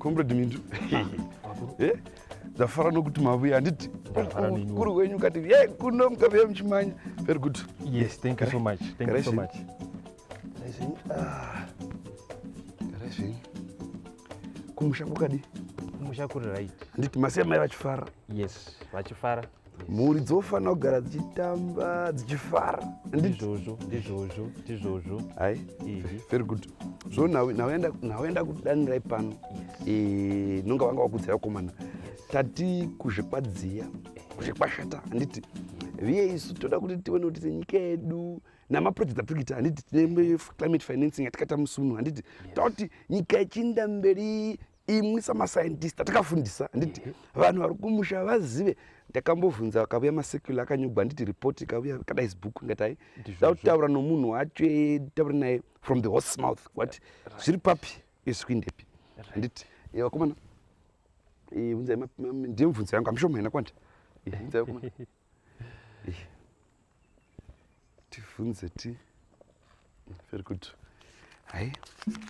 Comrade Mindu. Eh? Ndafara nokuti mavuya handiti kuri wenyu kati ye kuno mukavuya muchimanya. Very good. Yes, thank you so much. Thank you so much. Ah. Garai zvenyu. Kumusha kwakadii? Kumusha kuri right. Handiti masiya mai vachifara. Yes, vachifara. Mhuri dzofanira kugara dzichitamba dzichifara. Ndizvozvo, ndizvozvo, ndizvozvo. Hai, very good. So nawe kudanirai pano. Eh, nonga vanga vakudzira vakomana. Tati kuzhe kwadziya, kuzhe kwashata, handiti. Viye isu toda kuti tione kuti senyika yedu namaproject atiri kuita, handiti, tine climate financing yatikaita musi uno, handiti, takuti nyika ichiinda mberi imwi samascientist atakafundisa, handiti, vanhu vari kumusha vazive. Ndakambobvunza akavuya macircular akanyogwa, handiti, report ikavuya kadai book ngatai dakutaura nomunhu wacho, taura naye from the horse mouth what zviri papi izvi kuindepi, handiti. Vakomana, bvunzai, ndiye mubvunzo yangu amishoma haina kwanda. Bvunzai vakomana, tivhunze ti. Very good. Hai,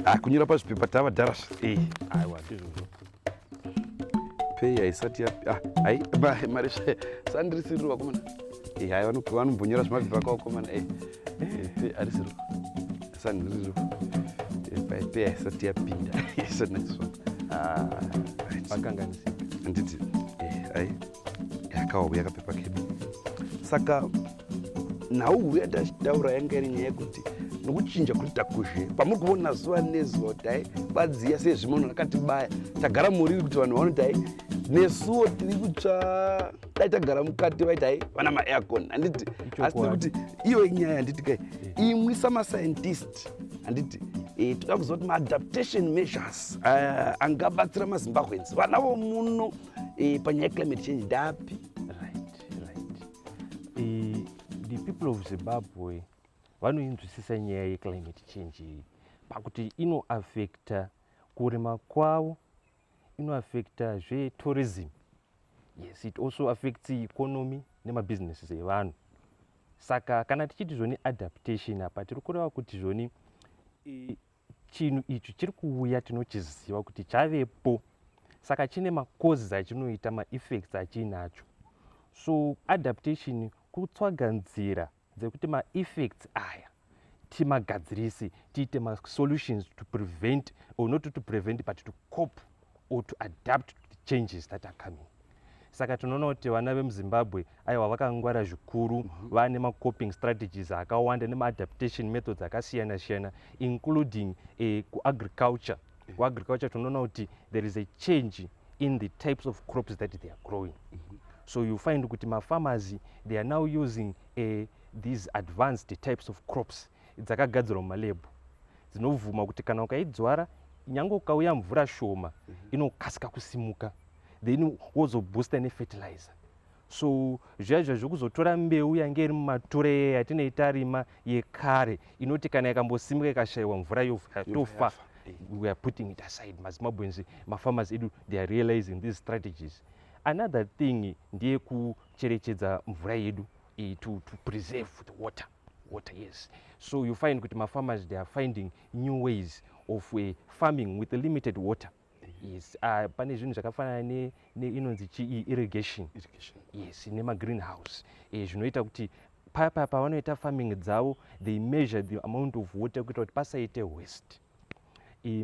ah, kunyora pazvipepa tava dharasha. Aiwa, ndizvozvo. Pay haisati ya, ah, hai, mari sandirisiriro vakomana. Hai, vanombonyora zvimapepa kwavakomana. Pay arisiro sandiriro pay haisati yapinda. Yes, nice one. Ah, right. Pakanganisika. Handiti, hai, yakauya kapepa kedu. Saka nhau huru yatachitaura yanga iri nyaya yekuti nokuchinja kuita kuzhe pamuri kuona zuva nezuva kuti hai, kwadziya sezvimono rakatibaya, tagara muriri kuti vanhu vanoti hai, nesuwo tiri kutsva, dai tagara mukati vaiti hai, vana maaircon, handiti. Asi tiri kuti iyo inyaya, handiti kai, imwi samascientist, handiti, toda kuziva kuti maadaptation measures angabatsira maZimbabweans, vana vomuno, panyaya yeclimate change ndapi? Right. The people of Zimbabwe vanoinzwisisa nyaya yeclimate change iyi pakuti inoafecta kurima kwavo, inoafecta zvetourism. Yes, it also affects economy nemabusinesses evanhu. Saka kana tichiti zvoni adaptation apa, tiri kureva kuti zvoni chinhu ichi chiri kuuya tinochiziva kuti chavepo, saka chine macauses achinoita, maeffects achiinacho. So adaptation kutsvaga nzira dzekuti maeffects aya timagadzirise, tiite masolutions to prevent or not to prevent but to cope or to adapt to the changes that are coming. Saka tinoona kuti vana vemuZimbabwe, aiwa, vakangwara zvikuru. Vane macoping strategies akawanda nemaadaptation methods akasiyana siyana, including kuagriculture. Kuagriculture tinoona kuti there is a change in the types of crops that they are growing. So you find kuti mafarmers, they are now using these advanced types of crops dzakagadzirwa mumalab, dzinobvuma kuti kana ukaidzwara, nyange ukauya mvura shoma, inokasika kusimuka, then wozoboosta nefertilizer. So zviya zviya zvekuzotora mbeu yange iri mumatura yatinei tarima yekare, inoti kana ikambosimuka ikashayiwa mvura yotofa, we are putting it aside. MaZimbabweans, mafarmers edu, they are realizing these strategies. Another thing ndeyekucherechedza mvura yedu, to preserve the water. Yes, so you find kuti mafarmers, they are finding new ways of farming with limited water. Yes, pane zvinhu zvakafanana neinonzi chii, irrigation. Irrigation. Yes, nemagreenhouse, zvinoita kuti papa pavanoita farming dzavo, they measure the amount of water kuita kuti pasaite waste.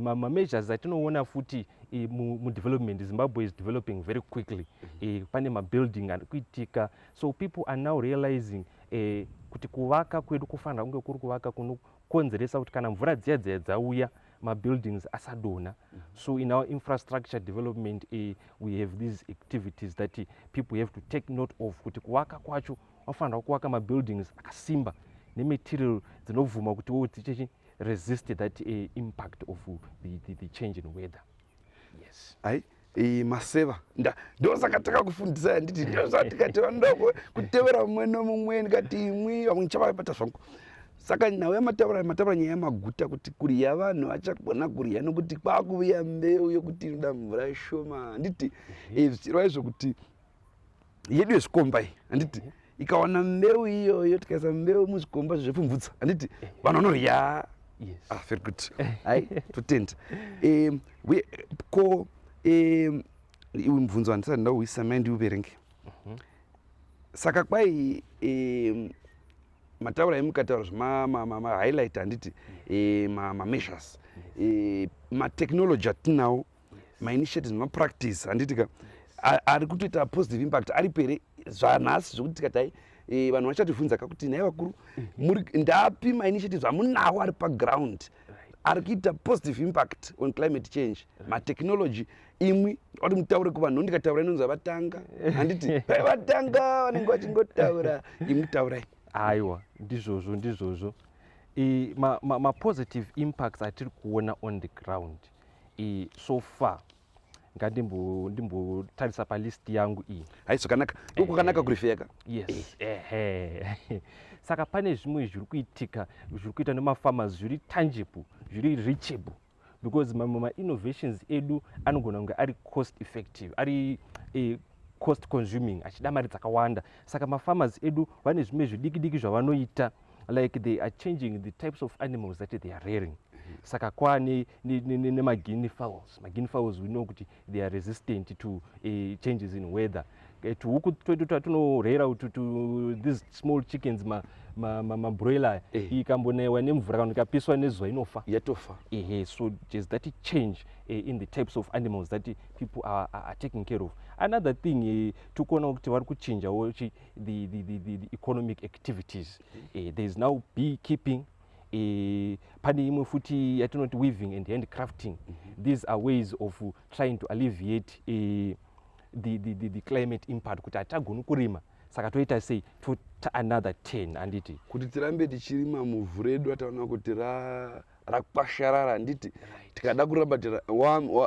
Mameasures atinoona futi mudevelopment, Zimbabwe is developing very quickly. Pane mabuilding ari kuitika, so people are now realizing kuti kuvaka kwedu kufanira kunge kuri kuvaka kunokonzeresa kuti kana mvura dziya dziya dzauya, mabuildings asadonha. So in our infrastructure development, we have these activities that people have to take note of, kuti kuvaka kwacho vafanira kuvaka mabuildings akasimba nematerial dzinobvuma kuti wo dzichechi resist that impact of the change in weather. Yes. Hai, maseva ndosaka takakufundisai, handiti, ndosaka vanoda kutevera mumwe nomumwe, ndikati imwi vamwe nichavabata zvangu. Saka nhau yamataura, mataura nyaya yamaguta, kuti kuriya vanhu vachagona kuriya nokuti kwakuvuya mbeu yokuti inoda mvura shoma, handiti. Zvichireva izvo kuti yedu yezvikomba iyi, handiti, ikawana mbeu iyoyo, tikaisa mbeu muzvikomba zvezvepfumvutsa, handiti, vanhu vanoriya. Yes. Ah, very good. Hai, totenda. Ko Iwe mubvunzo wandisati ndauisa, mai ndiuverenge. Saka kwai mataura emukataura zvemahighlight, handiti, mameasures, matechnology atinawo, mainitiatives nemapractice, handiti ka, ari kutoita positive impact aripo here zvanhasi, zvokuti tikati hai, vanhu vachativhunza kakuti, "Nhai vakuru, muri ndapi mainitiatives amunawo ari paground ari kuita positive impact on climate change, matechnology?" Imwi oti mutaure kuvanhu. Ndikataura inonzi vatanga, handiti? Pai vatanga vanenge vachingotaura, imwi taurai. Aiwa, ndizvozvo, ndizvozvo. Mapositive impacts atiri kuona on the ground so far, ngandimbotarisa palist yangu iyi. Hai, zvakanaka, iko kwakanaka kurifeka. Yes, ehe. Saka pane zvimwe zviri kuitika, zviri kuita nemafarmers, zviri tangible, zviri reachable, because mamwe mainnovations edu anogona kunge ari cost effective, ari cost consuming, achida mari dzakawanda. Saka mafarmers edu vane zvimwe zvidiki diki zvavanoita, like they are changing the types of animals that they are rearing. Saka kwaane nemaguinea fowls. Maguinea fowls, we know kuti they are resistant to changes in weather. Tuhuku twedu twatinorera utu, these small chickens, mabroiler, ikambonaiwa nemvura kana ikapiswa nezuva, inofa. Yatofa. Ehe, so there's that change in the types of animals that people are taking care of. Another thing, tikuona kuti vari kuchinjawo the economic activities. There is now beekeeping. Pane imwe futi yatinoti weaving and handcrafting. These are ways of trying to alleviate the climate impact, kuti hatagoni kurima, saka toita sei? Tota another 10, handiti? Kuti tirambe tichirima muvhu redu ataona kuti rakwasharara, handiti? Tikada kuramba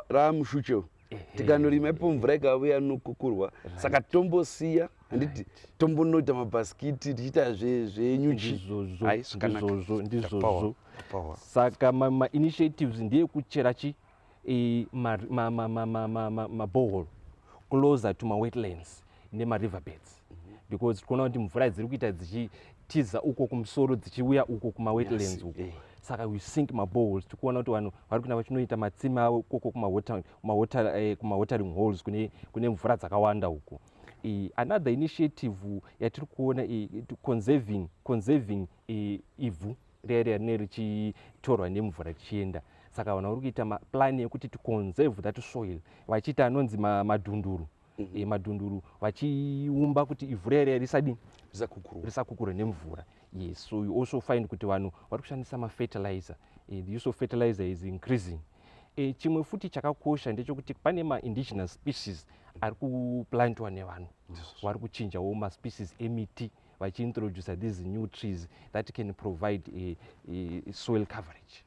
ramushuche, tikandorima ipo, mvura ikauya nokukurwa. Saka tombosiya, handiti? Tombonoita mabhasikiti, tichiita zvenyuchi. Ndizvozvo. Hai, zvakanaka. Ndizvozvo, ndizvozvo. Tapawa, tapawa. Saka mainitiatives ndeyekuchera chi maborehole closer to mawetlands nemariver beds, because tikuona kuti mvura dziri kuita dzichitiza uko kumusoro, dzichiuya uko kumawetlands uko. Saka we sink maboreholes. Tikuona kuti vanhu vari kuenda vachinoita matsime avo ikoko kumawatering holes kune mvura dzakawanda uko. Another initiative yatiri kuona, conserving ivhu riya riya rinenge richitorwa nemvura richienda. Saka vanhu vari kuita maplan ekuti to conserve that soil, vachiita anonzi madhunduru. Madhunduru, vachiumba kuti ivhu riya riya risadini? Risakukurwa. Risakukurwe nemvura, yes. So you also find kuti vanhu vari kushandisa mafertilizer. The use of fertilizer is increasing. Chimwe futi chakakosha ndechekuti pane maindigenous species ari kuplantwa nevanhu. Vari kuchinjawo maspecies emiti, vachiintroduca these new trees that can provide a soil coverage.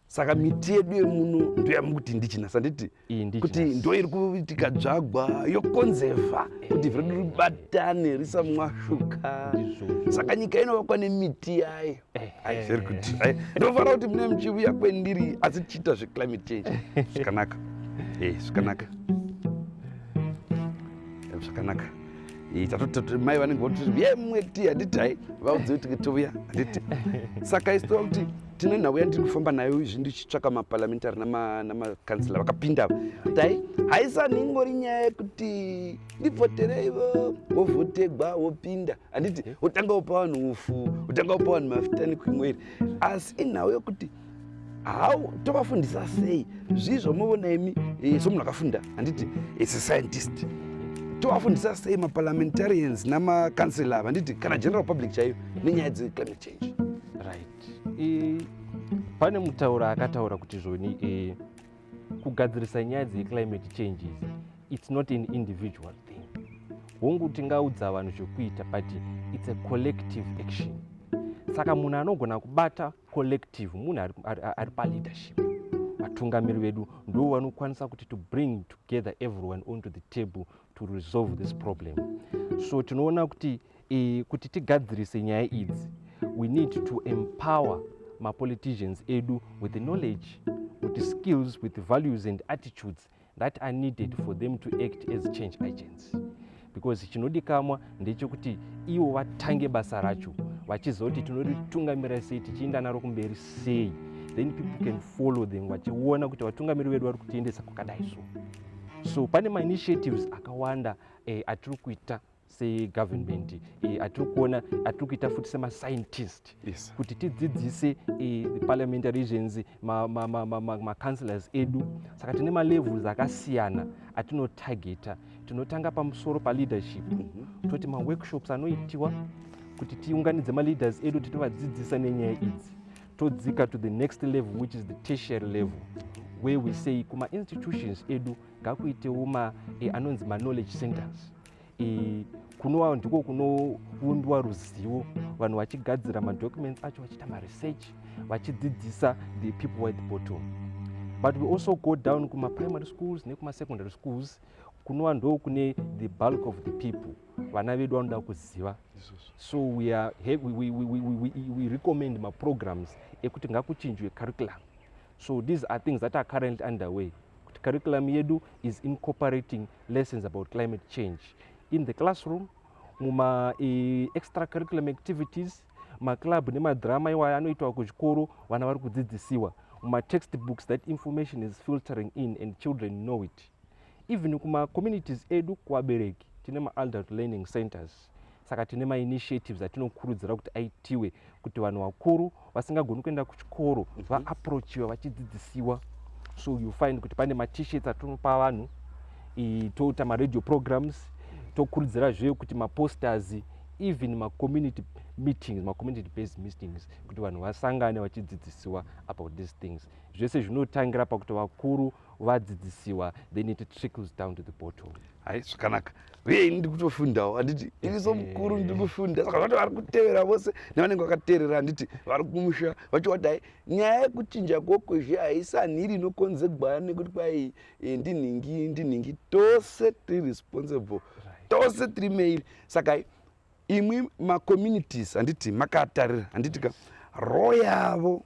Saka miti yedu yemuno ndoyamukuti indigenous, handiti? Indigenous. Kuti ndo iri kuti ikadzvagwa yokonzevha kuti ivhu redu ribatane, risamwashuka. Ndizvozvo. Saka nyika inovakwa nemiti yayo. Ai, very good. Ai, ndinofanira kuti mune muchiuya kwendiri, asi tichiita zveclimate change. Zvakanaka, zvakanaka, zvakanaka. Tatoti mai vanenge vototi ye mumwe ti, handiti? Hai, vaudze kuti touya, handiti? Saka isi tova kuti tine nhau yandiri kufamba nayo izvi, ndichitsvaka maparliamentary namakansela vakapinda ava, kuti hai, haisani ingori nyaya yekuti ndivhotereivo, wovhotegwa, wopinda, handiti? Wotanga wopa vanhu ufu, wotanga wopa vanhu mafuta nekwimweri, asi inhau yokuti how tovafundisa sei zvii zvamunoona imi, somunhu akafunda, handiti, as a scientist, tovafundisa sei maparliamentarians namakansela ava, handiti, kana general public chaiyo, nenyaya dzeclimate change? Right. Pane mutauro akataura kuti zvoni kugadzirisa nyaya dzeclimate changes, it's not an individual thing. Hongu, tingaudza vanhu zvekuita, but it's a collective action. Saka munhu anogona kubata collective munhu ari paleadership. Vatungamiri vedu ndo vanokwanisa kuti to bring together everyone onto the table to resolve this problem. So tinoona kuti kuti tigadzirise nyaya idzi, we need to empower mapoliticians edu with the knowledge, with the skills, with the values and attitudes that are needed for them to act as change agents, because chinodikamwa ndechekuti ivo vatange basa racho vachiziva kuti tinoritungamira sei, tichienda naro kumberi sei. Then people can follow them, vachiona kuti vatungamiri vedu vari kutiendesa kwakadai. So So pane mainitiatives akawanda atiri kuita segovernment, atiri kuona, atiri kuita futi semascientist kuti tidzidzise the parliamentarians, macouncillors edu. Saka tine malevels akasiyana atinotargeta. Tinotanga pamusoro paleadership, toti maworkshops anoitiwa kuti tiunganidze maleaders edu, titovadzidzisa nenyaya idzi. Todzika to the next level, which is the tertiary level, where we say kuma-institutions edu ngakuitewo anonzi ma-knowledge centers, kunova ndiko kunoundiwa ruzivo, vanhu vachigadzira madocuments acho, vachiita maresearch, vachidzidzisa the people at the bottom. But we also go down kumaprimary schools nekumasecondary schools, kunova ndo kune the bulk of the people. Vana vedu vanoda kuziva. So we, are, we recommend maprograms ekuti ngakuchinjwe curriculum. So these are things that are currently underway, kuti curriculum yedu is incorporating lessons about climate change in the classroom, muma extra curriculum activities, maclub nemadrama iwayo anoitwa kuzvikoro, vana vari kudzidzisiwa. Mumatextbooks, that information is filtering in and children know it. Even kumacommunities edu, kuvabereki, tine maadult learning centers. Saka tine mainitiatives atinokurudzira kuti aitiwe kuti vanhu vakuru vasingagoni kuenda kuchikoro vaapproachiwe vachidzidzisiwa. So you find kuti pane maT-shirts atinopa vanhu, toita maradio programs, tokurudzirazve kuti maposters, even macommunity meetings, macommunity based meetings, kuti vanhu vasangane vachidzidzisiwa about these things. Zvese zvinotangira pakuti vakuru vadzidzisiwa, then it trickles down to the bottom. Hai, zvakanaka. Uye ini ndiri kutofundawo, handiti? Ini somukuru ndiri kufunda. Saka vati vari kutevera vose nevanenge vakateerera, handiti, vari kumusha vachiwati, hai, nyaya yekuchinja kwokwezhe haisanhiri inokonzegwa nekuti kwai ndinhingi ndinhingi. Tose tiri responsible, tose tiri mairi. Saka imwi macommunities, handiti, makatarira, handiti ka, role yavo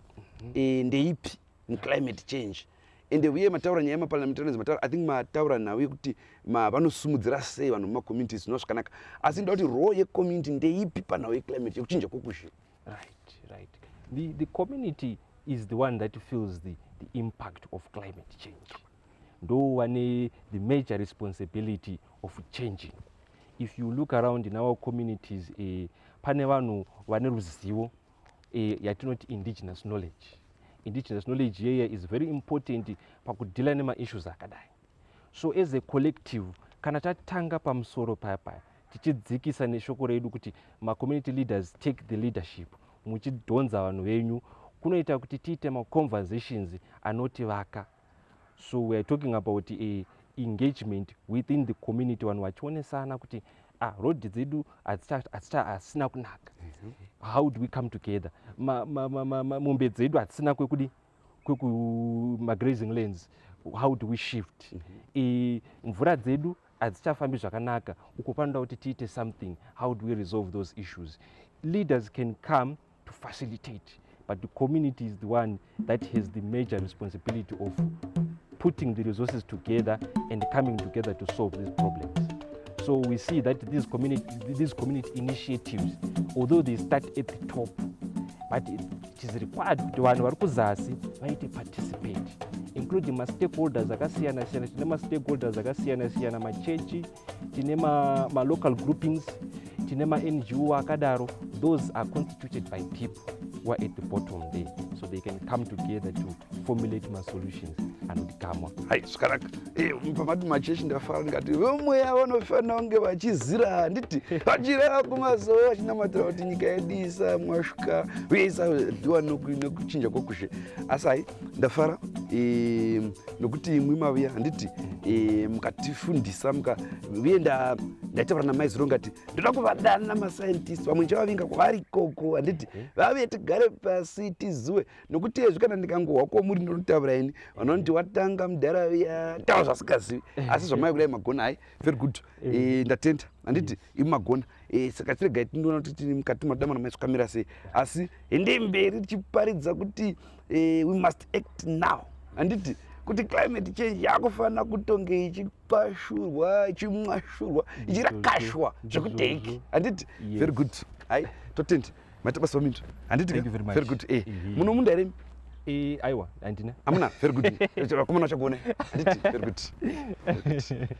ndeipi muclimate change? Ende uye mataura nyaya yemaparliamentarians, mataura, I think mataura nhau yekuti vanosumudzira sei vanhu mumacommunities zvino zvakanaka. Asi ndoda kuti role yecommunity ndeipi panhau yeclimate, yekuchinja kwokuzhe? Right. The community is the one that feels the impact of climate change. Ndo vane the major responsibility of changing. If you look around in our communities, pane vanhu vane ruzivo, yatinoti indigenous knowledge. Indigenous knowledge yeye is very important pakudeala nemaissues akadai. So as a collective, kana tatanga pamusoro paya paya, tichidzikisa neshoko redu kuti macommunity leaders take the leadership, muchidhonza vanhu venyu, kunoita kuti tiite maconversations anotivaka. So we are talking about a engagement within the community, vanhu vachionesana kuti, ah, rodhi dzedu hadzisina kunaka, how do we come together? Mombe dzedu hadzisina kwekudi kwekumagrazing lands, how do we shift? Mvura dzedu hadzichafambi zvakanaka uko, panoda kuti tiite something, how do we resolve those issues? Leaders can come to facilitate, but the community is the one that has the major responsibility of putting the resources together and coming together to solve these problems. So we see that these community initiatives, although they start at the top, but it is required kuti vanhu vari kuzasi vaite participate, including mastakeholders akasiyana siyana. Tine mastakeholders akasiyana siyana, machechi, tine malocal groupings, tine maNGO akadaro. Those are constituted by people who are at the bottom there, so they can come together to formulate masolutions anodikamwa. Hai, zvakanaka. Pamati machechi ndafara, ndikati vemweya vanofanira kunge vachizira, handiti, vachireva kumasowe, vachinamatira kuti nyika yedu isamwashuka uye isadyiwa nekuchinja kwokuzhe. Asi hai, ndafara nokuti imwi mavuya, handiti, mukatifundisa muka uye ndaitaura namaiziro ngati ndoda kuvadana mascientist vamwe, ndichavavinga kwavari ikoko, handiti, vave tigare pasi tiziwe. Nokuti ezvi kana ndikangohwa kwomuri ndinotaura ini, vanoti watanga mudhara uya taura zvasingazivi. Asi zvamai kudai magona, hai, very good. Ndatenda, handiti, imi magona. Saka tiregai tindoona kuti tiri mukati madamana maiswakamira sei. Asi hendei mberi tichiparidza kuti we must act now, handiti, kuti climate change yakufanira kutonge ichikwashurwa, ichimwashurwa, ichirakashwa zvekudheki, handiti? Yes. Very good. Hai, totenda, maita basa vaminto, handiti? Thank you very much. Very good. Muno munda here? Aiwa, handina. Amuna, very good. Vakomana vachakuona, handiti? Very good, very good.